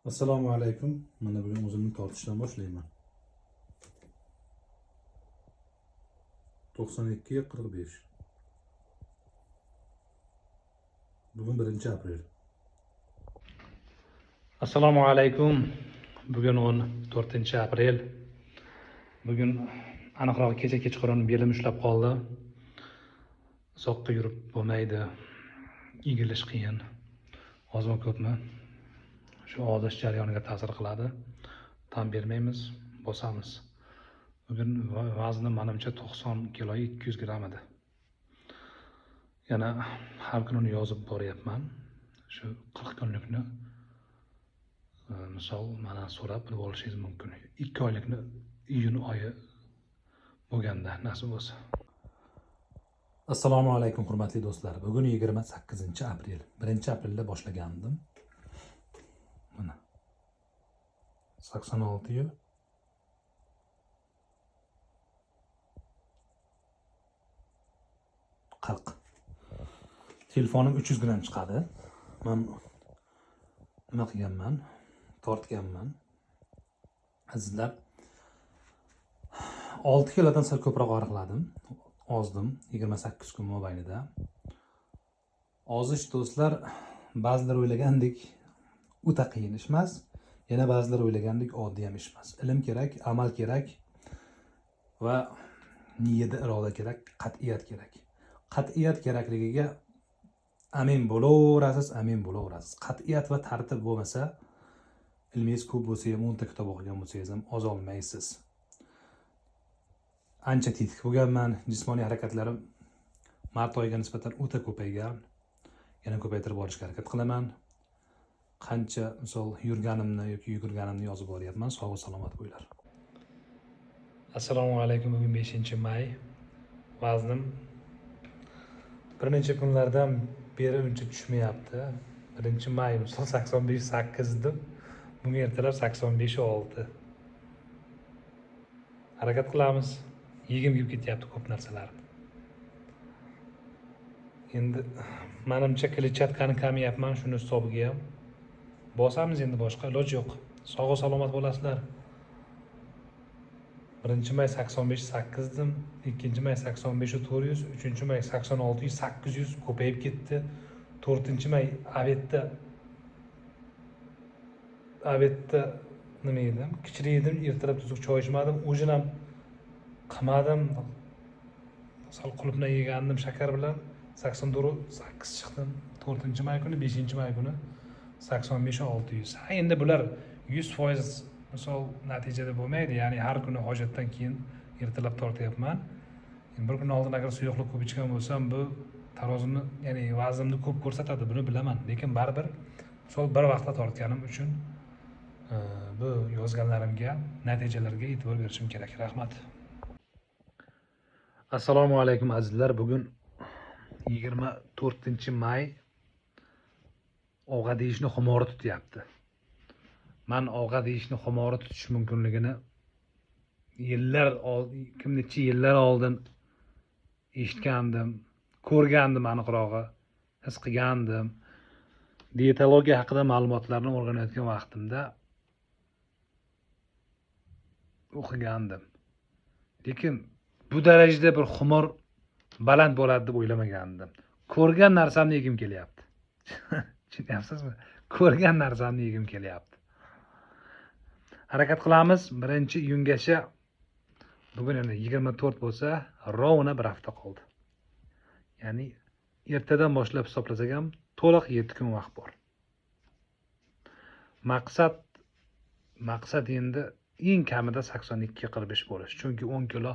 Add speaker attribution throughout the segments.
Speaker 1: Assalomu alaykum. Mana bugun o'zimni tortishdan boshlayman. 92,45. Bugun 1 aprel.
Speaker 2: Assalomu alaykum. Bugun 14 aprel. Bugun, aniqrog'i kecha kechqurun belim ushlab qoldi. Uzoqqa yurib bo'lmaydi. Egilish qiyin. Ozmi ko'pmi? Shu ozish jarayoniga ta'sir qiladi. Tan bermaymiz, bosamiz. Bugun vaznim manimcha 90 kilo 200 gramm edi. Yana har kuni uni yozib boryapman. Shu 40 kunlikni misol mana so'rab bilib olishingiz mumkin. 2 oylikni iyun oyi bo'lganda nasib bo'lsa.
Speaker 1: Assalomu alaykum, hurmatli do'stlar. Bugun 28 aprel. 1 aprelda boshlagandim. Mana 86 yu 40. Telefonim 300 gramm chiqadi. Man nima qilganman? Tortganman. Azizlar, 6 kilodan sal ko'proq oriqladim. Ozdim 28 kun mobaynida. Ozish, do'stlar, ba'zilar o'ylagandek o'ta qiyin ish emas, yana ba'zilar o'ylagandek oddiy ham ish emas. Ilm kerak, amal kerak va niyat, iroda kerak, qat'iyat kerak. Qat'iyat kerakligiga amin bo'laverasiz, amin bo'laverasiz. Qat'iyat va tartib bo'lmasa, ilmingiz ko'p bo'lsa ham, 10 ta kitob o'qigan bo'lsangiz ham ozolmaysiz. Ancha tetik bo'lganman, jismoniy harakatlarim mart oyiga nisbatan o'ta ko'paygan. Yana ko'paytirib borishga harakat qilaman. Qancha misol yurganimni yoki yugurganimni yozib boryapman. Sog' salomat bo'linglar.
Speaker 2: Assalomu alaykum. Bugun 5 may. Vaznim bir necha kunlardan beri uncha tushmayapti. 1 may misol 85,8 edim. Bugun ertalab 85,6. Harakat qilamiz. Yegim kelib ketyapti ko'p narsalarni. Endi manimcha kletchatkani kamiyapman, shuni hisobiga ham bosamiz, endi boshqa iloj yo'q. Sog' salomat bo'lasizlar. 1 may 85,8 edim, 2 may 85,400, 3 may 86,800 ko'payib ketdi. 4 may обедda nima edim? Kichik edim, ertalab tuzuk choy ichmadim, ужин ham qilmadim. Sal qulupnay yegandim shakar bilan 84,8 chiqdim. 4 may kuni, 5 may kuni 85,600. Ha, endi bular 100% misol natijada bo'lmaydi. Ya'ni har kuni hojatdan keyin ertalab tortyapman. Endi bir kun oldin agar suyuqlik ko'p ichgan bo'lsam, bu tarozimni, ya'ni vaznimni ko'p ko'rsatadi, buni bilaman. Lekin baribir misol bir vaqtda tortganim uchun bu yozganlarimga, natijalarga e'tibor berishim kerak. Rahmat.
Speaker 1: Assalomu alaykum, azizlar. Bugun 24 may. Ovqat yeyishni xumori tutyapti. Man ovqat yeyishni xumori tutish mumkinligini yillar, kim necha yillar oldin eshitgandim, ko'rgandim, aniqrog'i his qilgandim. Dietologiya haqida ma'lumotlarni o'rganayotgan vaqtimda o'qigandim. Lekin bu darajada bir xumor baland bo'ladi deb o'ylamagandim. Ko'rgan narsamni yegim kelyapti. Tushunyapsizmi? Ko'rgan narsamni yegim kelyapti. Harakat qilamiz. 1 iyungacha, bugun endi 24 bo'lsa, ровно bir hafta qoldi. Ya'ni ertadan boshlab hisoblasak ham to'liq 7 kun vaqt bor. Maqsad endi eng kamida 82,45 bo'lish. Chunki 10 kilo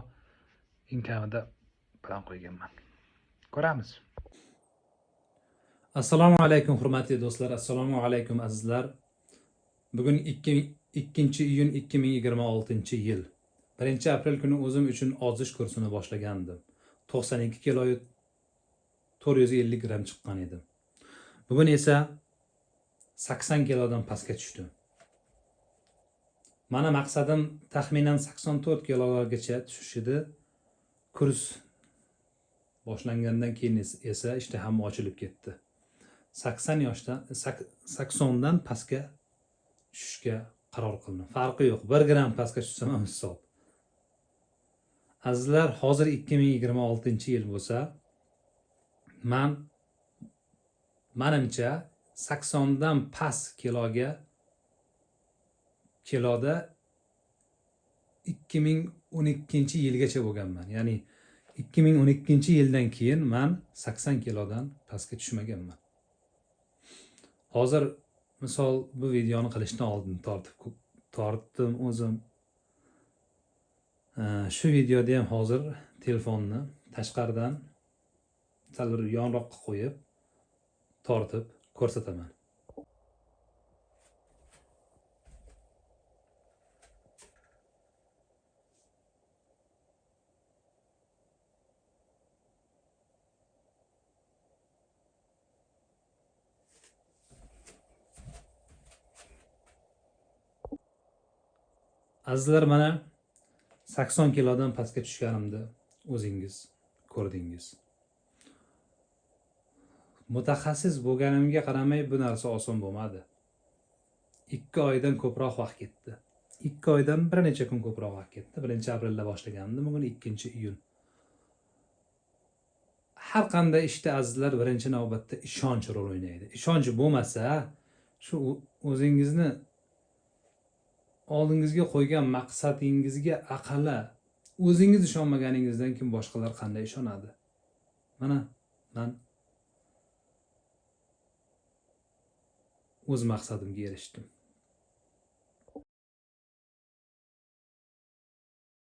Speaker 1: eng kamida plan qo'yganman. Ko'ramiz. Assalomu alaykum, hurmatli do'stlar, assalomu alaykum, azizlar. Bugun 2 iyun 2026 yil. 1 aprel kuni o'zim uchun ozish kursini boshlagandim. 92 kilo 450 gramm chiqqan edim. Bugun esa 80 kilodan pastga tushdim. Mana maqsadim taxminan 84 kilolargacha tushish edi. Kurs boshlangandan keyin esa ishtaham ochilib ketdi. 80 yoshdan 80dan pastga
Speaker 2: tushishga qaror qildim. Farqi yo'q, 1 gramm pastga tushsam ham hisob. Azizlar, hozir 2026-yil bo'lsa, manimcha 80 dan past kiloda 2012-yilgacha bo'lganman. Ya'ni 2012-yildan keyin men 80 kilodan pastga tushmaganman. Hozir misol bu videoni qilishdan oldin tortdim o'zim. Shu videoda ham hozir telefonni tashqaridan sal bir yonroqqa qo'yib tortib ko'rsataman. Azizlar, mana 80 kilodan pastga tushganimda o'zingiz ko'rdingiz. Mutaxassis bo'lganimga qaramay bu narsa oson bo'lmadi. 2 oydan ko'proq vaqt ketdi. 2 oydan bir necha kun ko'proq vaqt ketdi. 1-aprelda boshlagandim, bugun 2-iyun. Har qanday ishda azizlar birinchi navbatda ishonch rol o'ynaydi. Ishonch bo'lmasa, shu o'zingizni oldingizga qo'ygan maqsadingizga aqalla o'zingiz ishonmaganingizdan keyin boshqalar qanday ishonadi? Mana men o'z maqsadimga erishdim.